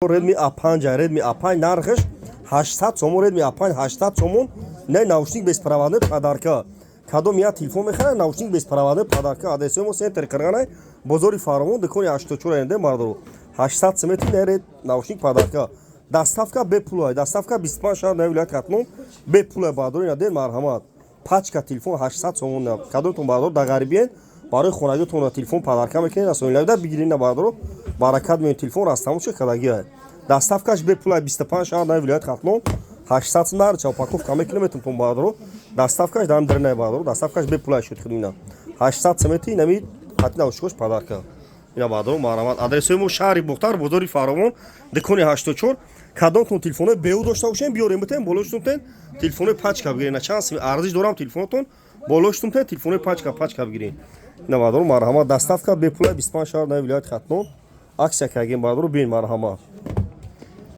Redmi A5, Redmi A5 нархаш 800 сомон. Redmi A5 800 сомон. Не, наушник беспроводной подарка. Кадом я телефон мехарад, наушник беспроводной подарка. Адресои мо: центр Қирғанай, бозори Фаровон, дукони 84 энде, мардоро. 800 симетри не, наушник подарка. Доставка бепулай, доставка 25 шаҳр на вилоят Хатлон бепулай, баъдор. Ина ден, марҳамат. Пачка телефон 800 сомон. Кадомтон, баъдор, дар ғарибиен, барои хонагиатон телефон подарка мекунед, асонилавда бигиред на, баъдоро, баракат меён. Телефон растамон кадагиай, доставкаш бепулай, 25 шаҳр на вилоят Хатлон, 800 нарча упаковка мекунем, метонтон, баъдоро. Доставкаш дар дрнай, баъдоро, доставкаш бепулай шуд. Ина 800 симети, инами хати наушникош подарка. Ина, баъдоро, марҳамат. Адресои мо: шаҳри Бохтар, бозори Фаровон, дукони 84. Кадомтон телефонои беу дошта бошем, биёрем, битен, болоштумтен телефонои пачка бигирен. На чанд арзиш дорам телефонотон, болоштумтен телефонои пачка, пачка бигирен. Ина, баъдоро, марҳамат, доставка бепулай, 25 шаҳр на вилояти Хатлон акция кардем, баъдоро, бин, марҳамат.